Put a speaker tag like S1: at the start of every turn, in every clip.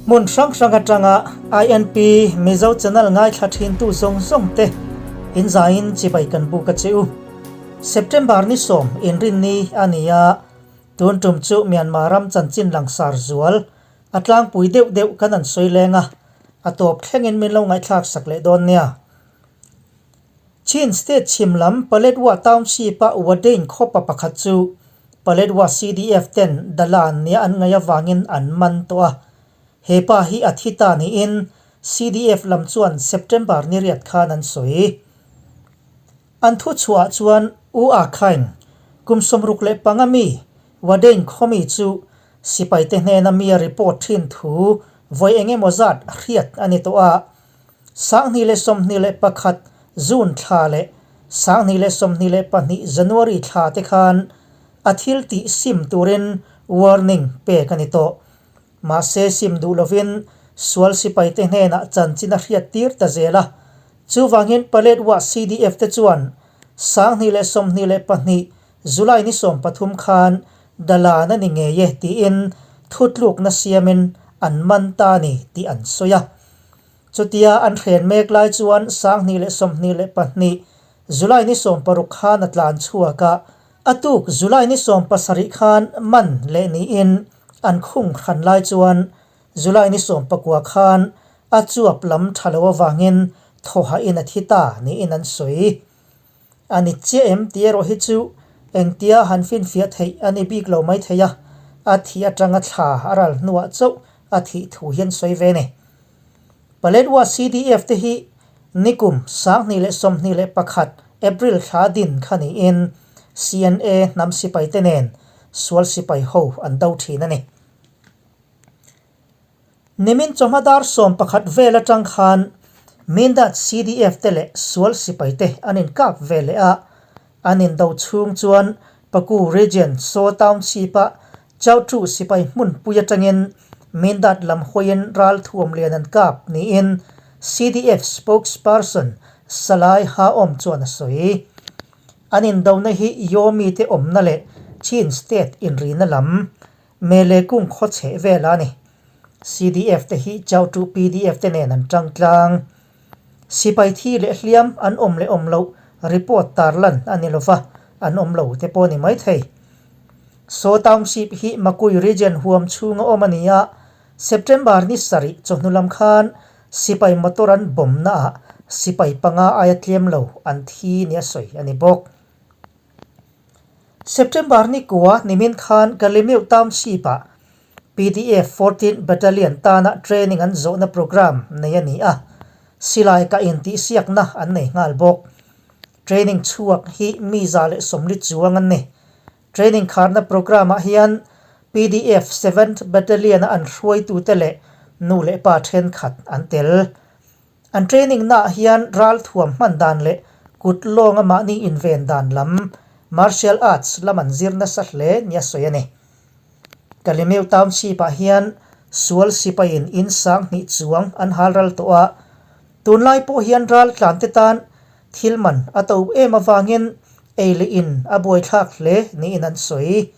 S1: Hmun hrang hrang atanga INP Mizo channel ngaithla thintu zawng zawng te in zaiin chibai kan buk a che u. September ni sawm inrinni a ni a, tun tum chu Myanmar ram chanchin langsar zual a tlangpui deuh deuh kan an sawi leng a, a tawp thlengin min lo ngaihthlak sak leh dawn nia. Chin State chhim lam Paletwa Township-a Wadein khawpa pakhat chu Paletwa CDF ten Dalan nia an ngaih avangin an man tawh a. He pa hi a thi ta niin CDF lam chuan September ni riat khan an sawi. An thu chhuah chuan U A Khaing, kum 65 mi Wadein khawmi chu sipaite hnena mi a report thin thu vawi eng emaw zat hriat a ni tawh a. 2021 June thla leh 2022 January thla te khan a thil tih sim turin warning pek a ni tawh. Mahse sim duh lovin sual sipaite hnenah chanchin a hriat tir ta zel a. Chuvangin Paletwa CDF te chuan 2022 July ni 13 khan Dalan a ni ngei e tiin thutlukna siamin an man ta a ni tih an sawi a. Chutia an hren mek lai chuan 2022 July ni 16 khan a tlan chhuak a, a tuk July ni 17 khan man leh niin an khung hran lai chuan July ni 19 khan a chuap lam tha lo avangin thawhain a thi ta niin an sawi. A ni chiah em tih erawh hi chu engtia han finfiah theih a ni bik lo mai thei a, a thih atanga thla a ral hnuah chauh a thih thu hian sawi ve a ni. Paletwa CDF te hi nikum 2021 April thla din kha niin CNA hnam sipai te nen sual sipai ho an do thin a ni. Nimin chawhma dar 11 vel atang khan Mindat CDF te leh sual sipai te an inkap ve leh a, an indo chhung chuan Paku Region Saw Township-a Chautu sipai hmunpui atangin Mindat lam hawiin ral thuam lian an kap niin CDF spokesperson Salai Haawm chuan a sawi. An indona hi Yomi te awmna leh Chin State inrina lam Mele kung khaw chheh vel a ni. CDF te hi Chautu PDF te nen an tang tlang. Sipai thi leh hliam an awm leh awm loh report tarlan a ni lova, an awm lo te pawh a ni maithei. Saw Township hi Makui Region huam chhunga awm a ni a, September ni sarih chawhnu lam khan sipai motor an bomb naah sipai panga aia tlem lo an thi nia sawi a ni bawk. September ni kua nimin khan Kalemeu Township-ah PDF 14 Battalion tana training an zawhna programme nei a ni a, silai kah intihsiakna an nei nghal bawk. Training chhuak hi mi 140 chuang an ni. Training kharna programme-ah hian PDF 7th Battalion-a an hruaitute leh nu leh pa thenkhat an tel. An training naah hian ral thuam hman dan leh kut lawnga mahni inven dan lam, martial arts, lam an zir nasa hle nia sawi a ni. Kalemeu Township-ah hian sual sipaiin in 2000 chuang an hal ral tawh a, tunlai pawh hian ral tlante tan thil man a to em avangin ei leh in a buaithlak hle niin an sawi.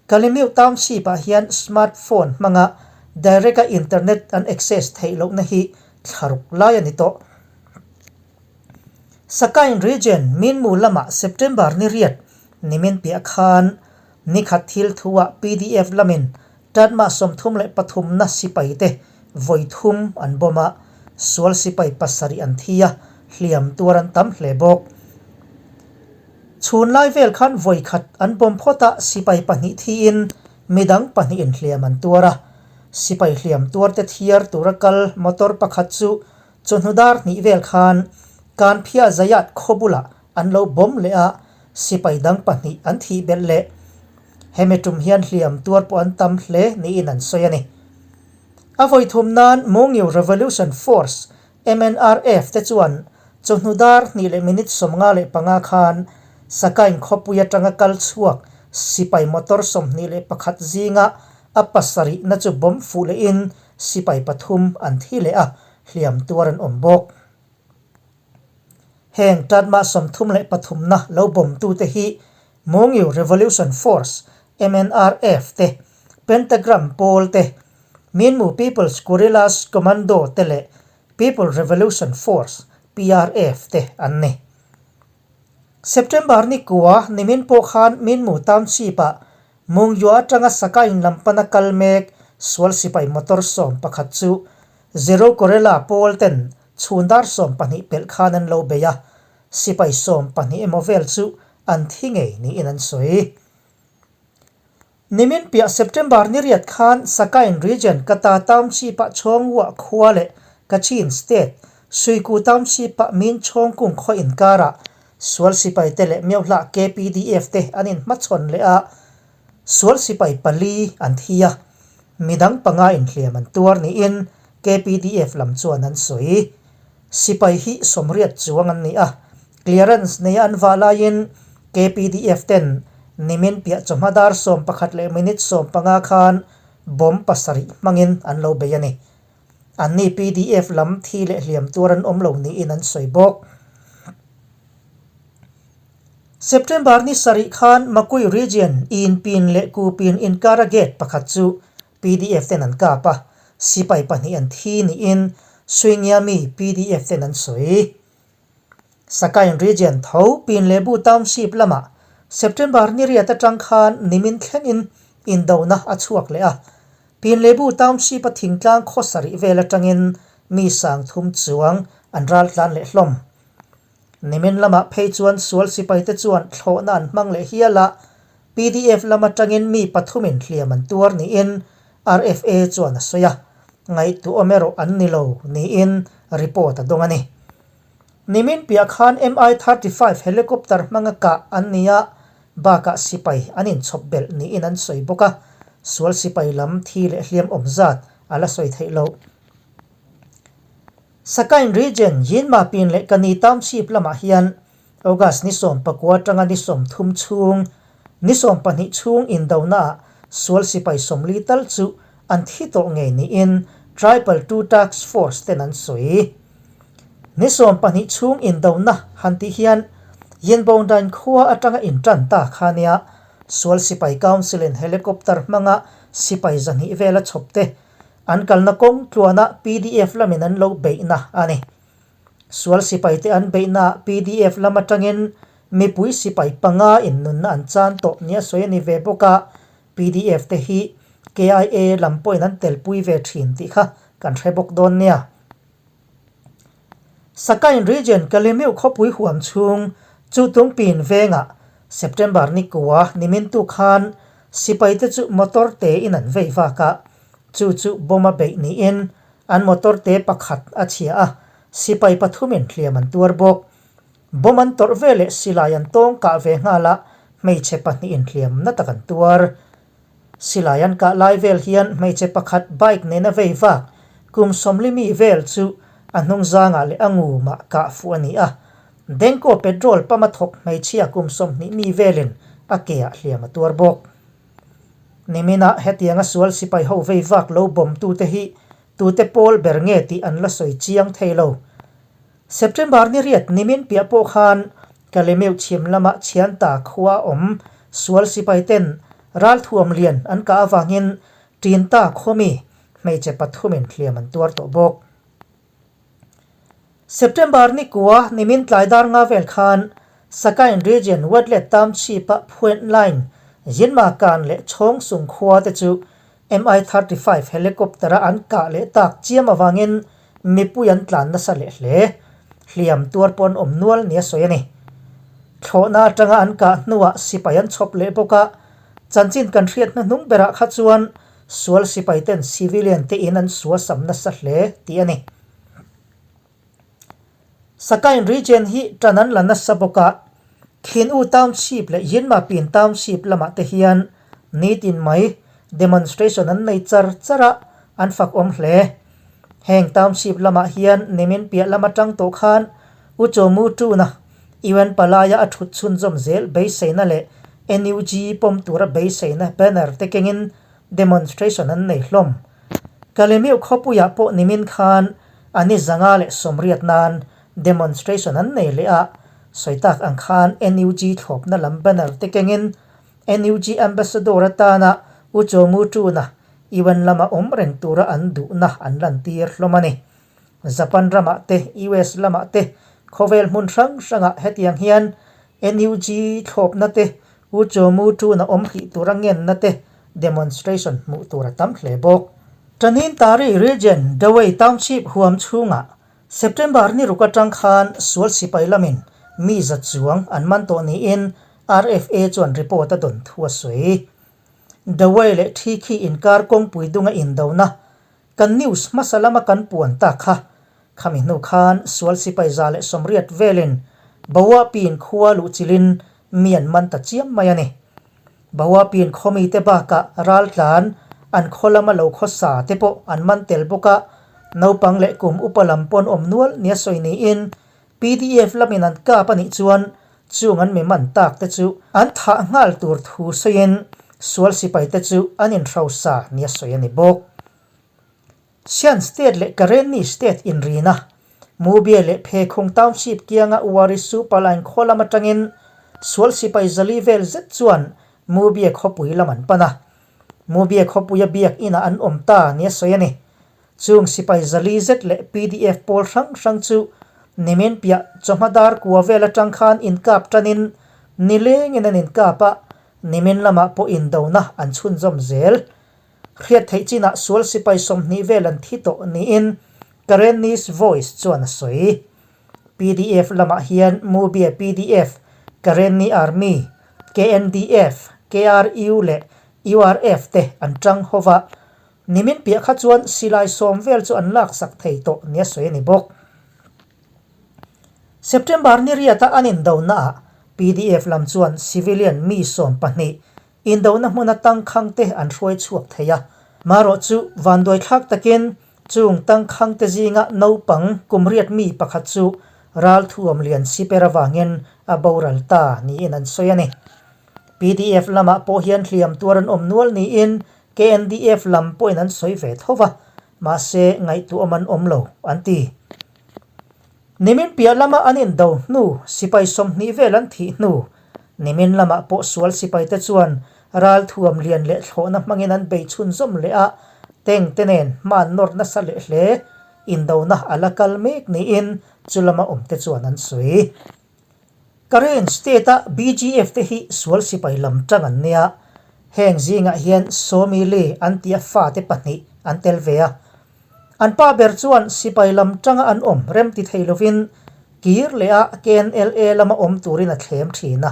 S1: Kalemeu Township-ah hian smartphone hmanga direct-a internet an access theih lohna hi thlaruk lai a ni tawh. Sakain Region Minmu lamah September ni riat nimin piah khan nikhat thil thuah PDF lamin Tatma 33 na sipai te vawi thum an bawm a, sual sipai pasarih an thi a, hliam tuar an tam hle bawk. Chhun lai vel khan vawi khat an bawm phawt a, sipai pahnih thiin midang pahnihin hliam an tuar a. Sipai hliam tuar te thiar tura kal motor pakhat chu chawhnu dar hnih vel khan Kanphia Zayat khaw bulah an lo bawm leh a, sipai dang pahnih an thih belh leh. Hemi tum hian hliam tuar pawh an tam hle niin an sawi a ni. A vawi thum nan Mongyu Revolution Force MNRF te chuan chawhnu dar hnih leh minute 55 khan Sakain khawpui atanga kal chhuak sipai motor 21 zinga a pasarihna chu bomb fuh lehin sipai pathum an thi leh a, hliam tuar an awm bawk. Heng Tatma 33 na lo bomb tute hi Mongyu Revolution Force, MNRF, te, Pentagram pawl te, Minmu People's Guerrillas Commando te leh People Revolution Force, PRF, te an ni. September ni kua nimin pawh khan Minmu Township-ah Mungyua atanga Sakain lam pana kal mek sual sipai motor 11 chu Zero Guerrilla pawl ten chhun dar 12 pelh khan an lo bei a, sipai 12 emaw vel chu an thi ngei niin an sawi. Nimin piah September ni riat khan Sakain Region Kata Township-ah Chawngwah khua leh Kachin State Suiku Township-ah Min Chawngkung khaw inkarah sual sipai te leh Myohlah KPDF te an inhmachhawn leh a, sual sipai pali an thi a, midang panga inhliam an tuar niin KPDF lam chuan an sawi. Sipai hi 80 chuang an ni a, Clearance neia an vah laiin KPDF ten nimin piah chawhma dar 11 leh minute 15 khan bomb pasarih hmangin an lo bei a ni. Anni PDF lam thi leh hliam tuar an awm lo niin an sawi bawk. September ni sarih khan Makui Region Inpin leh Kupin inkara gate pakhat chu PDF ten an kap a, sipai pahnih an thi niin Suingiami PDF ten an sawi. Sakain Region tho Pinlebu Township lamah September ni riat atang khan nimin thlengin indona a chhuak leh a. Pinlebu Township a thingtlang khaw sarih vel atangin mi 3000 chuang an ral tlan leh hlawm. Nimin lamah phei chuan sual sipaite chuan thlawhna an hmang leh hial a, PDF lam atangin mi pathumin hliam an tuar niin RFA chuan a sawi a, ngaihtuahawm erawh an ni lo niin report a dawng a ni. Nimin piah khan Mi-35 helicopter hmanga kah an ni a, bakah sipai an inchhawp belh niin an sawi bawk a, sual sipai lam thi leh hliam awm zat a la sawi theih loh. Sakain Region, Yinmapin leh Kani Township lamah hian August ni 19 atanga ni 30 chhung, ni 12 chhung indonaah sual sipai 40 tal chu an thi tawh ngei niin Tribal Two Task Force ten an sawi. Ni 12 chhung indona han tih hian Yinbawngdain khua atanga intan ta kha nia sual sipai council in helicopter hmanga sipai 200 vela chhawp te an kalna kawng tluana PDF lamin an lo beihna a ni. Sual sipai te an beihnaah PDF lam atangin mipui sipai panga in nunna an chan tawh nia sawi a ni ve bawk a, PDF te hi KIA lam pawhin an telpui ve thin tih kha kan hre bawk dawn nia. Sakain Region Kalemiu khawpui huam chhung chu Tungpin vengah September ni kua nimintu khan sipai te chu motor te in an vei vak a, chu chu bomb a beih niin An motor te pakhat a chhia a, sipai pathumin hliam an tuar bawk. Bomb an tawrh ve leh silai an tawng kah ve nghal a, hmeichhe pahnihin hliam na tak an tuar. Silai an kah lai vel hian hmeichhe pakhat bike nena vei vak kum 40 mi vel chu a hnung zangah leh a ngumah kah fuh a ni a. Denko petrol pump a thawk hmeichhia kum 20 mi velin a keah hliam a tuar bawk. Niminah hetianga sual sipai ho vei vak lo bawmtute hi tute pawl ber nge tih an la sawi chiang thei lo. September ni riat nimin piah pawh khan Kalemeu chhim lama Chhianta khua awm sual sipai ten ralthuam lian an kah avangin Tinta khawmi hmeichhe pathumin hliam an tuar tawh bawk. September ni kua nimin tlai dar nga vel khan Sakain Region Wetlet Township-a Phuent Line Yinma Kan leh Chhawng Sung khua te chu Mi-35 helicopter-a an kah leh tak chiam avangin mipui an tlan nasa leh hle. Hliam tuar pawh an awm nual nia sawi a ni. Thlawhna atanga an kah hnuah sipai an chhawp leh bawk a, chanchin kan hriat hnuhnung berah kha chuan Sual sipai ten civilian te in an suasam nasa hle tih a ni. Sakain region hi tan an la nasa bawk a, Khin-U Township leh Yinmapin Township lamah te hian nitin mai demonstration an nei char char a, an fak awm hle. Heng township lamah hian nimin piah lam atang tawh khan U Chaw Mu Tuna UN palaia a thut chhunzawm zel beiseina leh NUG pawm tura beiseina banner te kengin demonstration an nei hlawm. Kalemiu khawpuiah pawh nimin khan a ni 180 nan demonstration an nei leh a, sawi tak ang khan NUG thlawpna lam banner te kengin NUG ambassador atana U Chaw Mu Tuna. UN lama awm reng tura an duhna an lantir hlawm a ni. Japan ramah te, US lamah te, khawvel hmun hrang hrangah hetiang hian NUG thlawpna te, U Chaw Mu Tuna awm hlih tura ngenna te demonstration hmuh tur a tam hle bawk. Tanin Tari Region Dawei Township huam chhungah September ni ruk atang khan sual sipai lamin mi za chuang an man tawh niin RFA chuan report a dawn thu a sawi. Dawei leh Thi khi inkar kawngpui dunga indona Kan news hmasa lama kan puan ta kha. Khami hnu khan sual sipai 180 velin Bawapin khua luh chilin mi an man ta chiam mai a ni. Bawapin khawmi te bakah raltlan an khaw lama lo khaw sa te pawh an man tel bawk a, naupang leh kum upa lam pawn awm nual nia sawi niin PDF lamin an kap a nih chuan chung an mi man tak te chu an thah nghal tur thu sawiin sual sipai te chu an inhrosa nia sawi a ni bawk. Shan State leh Karenni State inrina Mubye leh Phekhung Township kianga Uari Super Line khaw lam atangin sual sipai 400 vel zet chuan Mubye khawpui lam an pan a. Mubye khawpuia biak inah an awm ta nia sawi a ni. Chung sipai 400 zet leh PDF pawl hrang hrang chu nimin piah chawhma dar kua vel atang khan inkap tanin nilengin an inkap a, nimin lamah pawh indona an chhunzawm zel. Hriat theih chinah sual sipai 20 vel an thi tawh niin Karenni's Voice chuan a sawi. PDF lamah hian Mubye PDF, Karenni Army, KNDF, KRU leh URF te an tang ho va. Nimin piah kha chuan silai 10 vel chu an laksak thei tawh nia sawi a ni bawk. September ni riata an indonaah PDF lam chuan civilian mi 12 Indona hmuna tangkhang te an hruai chhuak thei a. Marawh chu vanduaithlak takin chung tangkhang te zinga naupang kum riat mi pakhat chu ralthuam lian siper avangin a boral ta niin an sawi a ni. PDF lamah pawh hian hliam tuar an awm nual niin KNDF lam pawhin an sawi ve tho va, mahse ngaihtuahawm an awm lo an ti. Nimin piah lama an indo hnu sipai 20 vel an thih hnu, nimin lamah pawh sual sipaite chuan ralthuam lian leh thlawhna hmangin an bei chhunzawm leh a, tank te nen hma an nawr nasa leh hle. Indona a la kal mek niin chu lama awmte chuan an sawi. Karen State-a BGF te hi sual sipai lam tang an nia, heng zingah hian Sawmi Lee an tia fate pahnih an tel ve a. An pa ber chuan sipai lam tanga an awm rem ti thei lovin kir leh a KNLA lama awm turin a thlem thin a.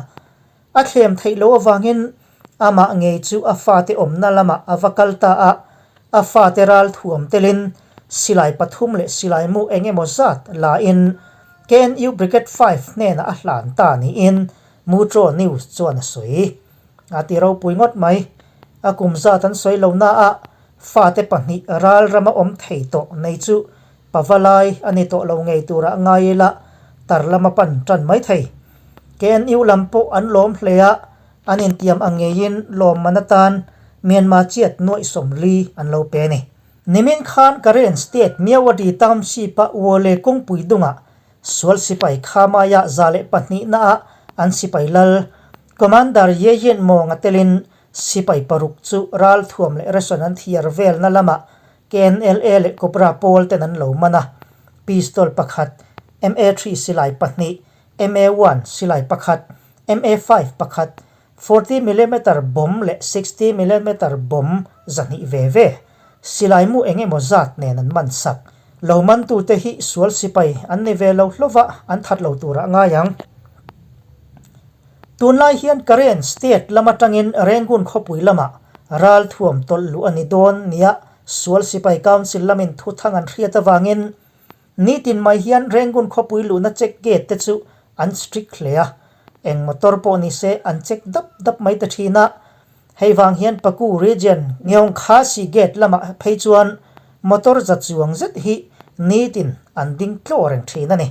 S1: A thlem theih loh avangin amah ngei chu a fate awmna lamah a va kal ta a, a fate ral thuam telin silai pathum leh silai mu eng emaw zat la in KNU Brigade 5 hnenah a hlan ta niin Mutro News chuan a sawi. A ti ropui ngawt mai. A kum zat an sawi lo na a, fate pahnih ral rama awm thei tawh nei chu pavalai a ni tawh lo ngei turah ngai ila tar lama pan tan mai thei. KNU lam pawh an lawm hle a, an intiam ang ngeiin lawmman atan Myanmar chiat nuaih 40 an lo pe a ni. Nimin khan Karen State Myawaddy Township-a Wole kawngpui dungah sual sipai Khamaya 102 naah an sipai lal Commander Ye Yin Mawnga telin sipai paruk chu ralthuam leh ration an thiar velna lamah KNLA leh Cobra pawl ten an lo man a. Pistol pakhat, MA3 silai pahnih, MA1 silai pakhat, MA5 pakhat, 40 millimeter bomb leh 60 millimeter bomb 200 ve ve, silai mu eng emaw zat nen an man sak. Lo mantute hi sual sipai an ni ve lo hlova an that lo turah ngai ang. Tunlai hian Karen State lam atangin Rangoon khawpui lamah ralthuam tawlh luh a ni dawn nia sual sipai council lamin thuthang an hriat avangin Nitin mai hian Rangoon khawpui luhna check gate te chu an strict hle a, eng motor pawh ni se an check dap dap mai ta thin a. Hei vang hian Paku region Ngeong Khasi gate lamah phei chuan motor za chuang zet hi nitin an ding tlaw reng thin a ni.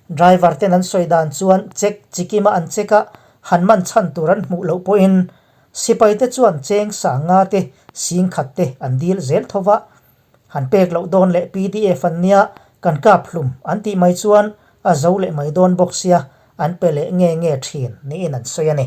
S1: Driver ten an sawi dan chuan check chikima an check a, han man chhan tur an hmuh loh pawhin sipai te chuan cheng sanga te sing khat te an dil zel tho va. Han pek loh dawn leh PDF an nia kan kap hlum an tih mai chuan a zo leh mai dawn bawk sia an pe leh nge nge thin niin an sawi a ni.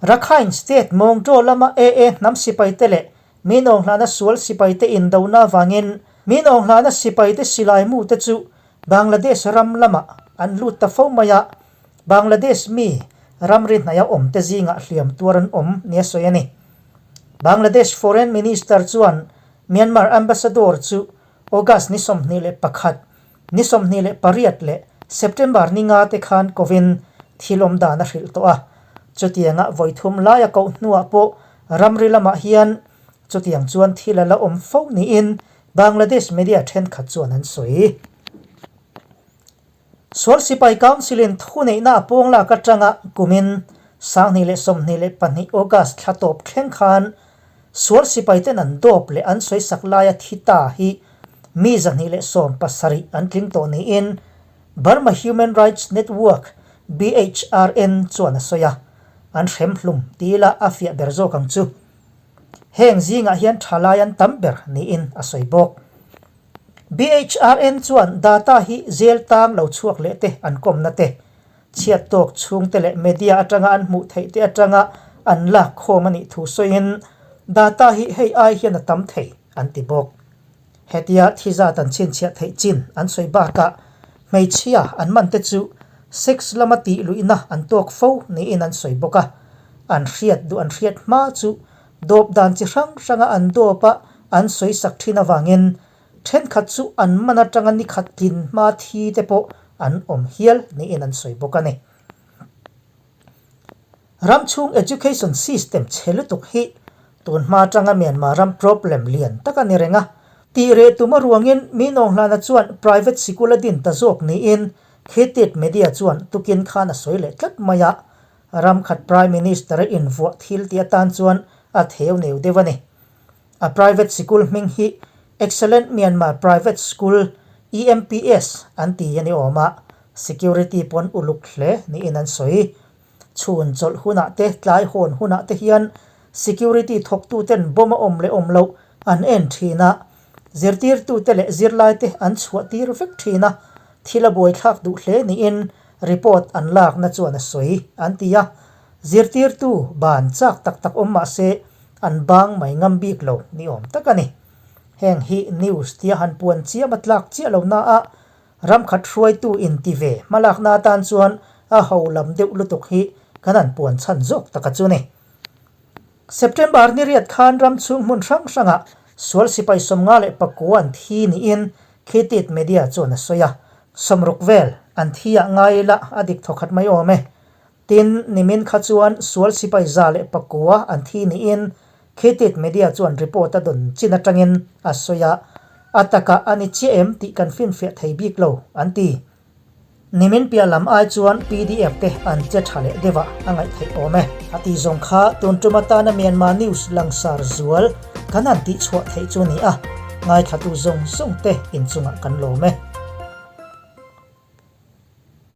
S1: Rakhine State Mawngtaw lama AA hnam sipai te leh Min Aung Hlana sual sipaite indona avangin Min Aung Hlana sipaite silai mute chu Bangladesh ram lamah an lut ta fo mai a, Bangladesh mi ramri hnaia awmte zingah hliam tuar an awm nia sawi a ni. Bangladesh Foreign Minister chuan Myanmar Ambassador chu August ni 21, ni 28 leh September ni nga te khan kovin thil awm dan a hrilh tawh a. Chutianga vawi thum laia koh hnuah pawh ramri lamah hian chutiang chuan thil a la awm fo niin Bangladesh media thenkhat chuan an sawi. Sual Sipai Council-in thuneihna a pawng lak atanga kumin 2022 August thla tawp thleng khan Sual Sipaiten an dawp leh an sawisak laia thi ta hi mi 270 an tling tawh niin Burma Human Rights Network, BHRN, chuan a sawi a, an hrem hlum ti ila a fiah ber zawk ang chu. Heng zingah hian thalai an tam ber niin a sawi bawk. BHRN chuan data hi zel tang lo chhuak leh te an kawmna te, chhiat tawk chhungte leh media atanga an hmuh theih te atanga an lak khawm a nih thu sawiin data hi hei ai hian a tam thei an ti bawk. Hetia thi zat an chhinchhiah theih chin an sawi bakah hmeichhia an man te chu sex lama tih luihna an tawk fo niin an sawi bawk a, an hriat duh an hriat hma chu dawp dan chi hrang hranga an dawp a an sawi sak thin avangin thenkhat chu an man atanga ni khat tlin hma thi te pawh an awm hial niin an sawi bawk a ni. Ram chhung education system chhe lutuk hi tun hma atanga Myanmar ram problem lian tak a ni reng a. Tih reh tum aruangin Min Aung Hlana chuan private sikul a din ta zawk niin Khitit media chuan tukin khan a sawi leh tlat mai a. Ram khat Prime Minister a invuah thil tih atan chuan a theu neu deuh a ni. A private sikul hming hi Excellent Myanmar Private School, EMPS, an ti a ni awm a, security pawn uluk hle niin an sawi. Chhun chawlh hunah te, tlai hawn hunah te hian security thawktuten bomb a awm leh awm loh an en thin a, zirtirtute leh zirlaite an chhuah tir vek thin a, thil a buaithlak duh hle niin report an lakna chuan a sawi an ti a. Zirtirtu ban chak tak tak awm mah se an bang mai ngam bik lo ni awm tak a ni. Heng hi news tia han puan chiam a tlak chiah lo na a, ram khat hruaitu inti ve hmalakna atan chuan a ho lam deuh lutuk hi kan han puan chhan zawk tak a chu ni. September ni riat khan ram chhung hmun hrang hrangah sual sipai 54 an thi niin Khitit media chuan a sawi a, 60 vel an thi ah ngai ila a dik thawkhat mai awm e. Tin, nimin kha chuan sual sipai 109 an thi niin Khitit Media chuan report a dawn chin atangin a sawi a, a takah a ni chiah em tih kan finfiah thei bik lo, an ti. Nimin piah lam ai chuan pdf te an che tha leh deuh a, a ngaih theih awm e. A ti zawng kha tun tum atana Myanmar News langsar zual kan han tihchhuah theih chu a ni a, ngaithlatu zawng zawng te inchungah kan lawm e.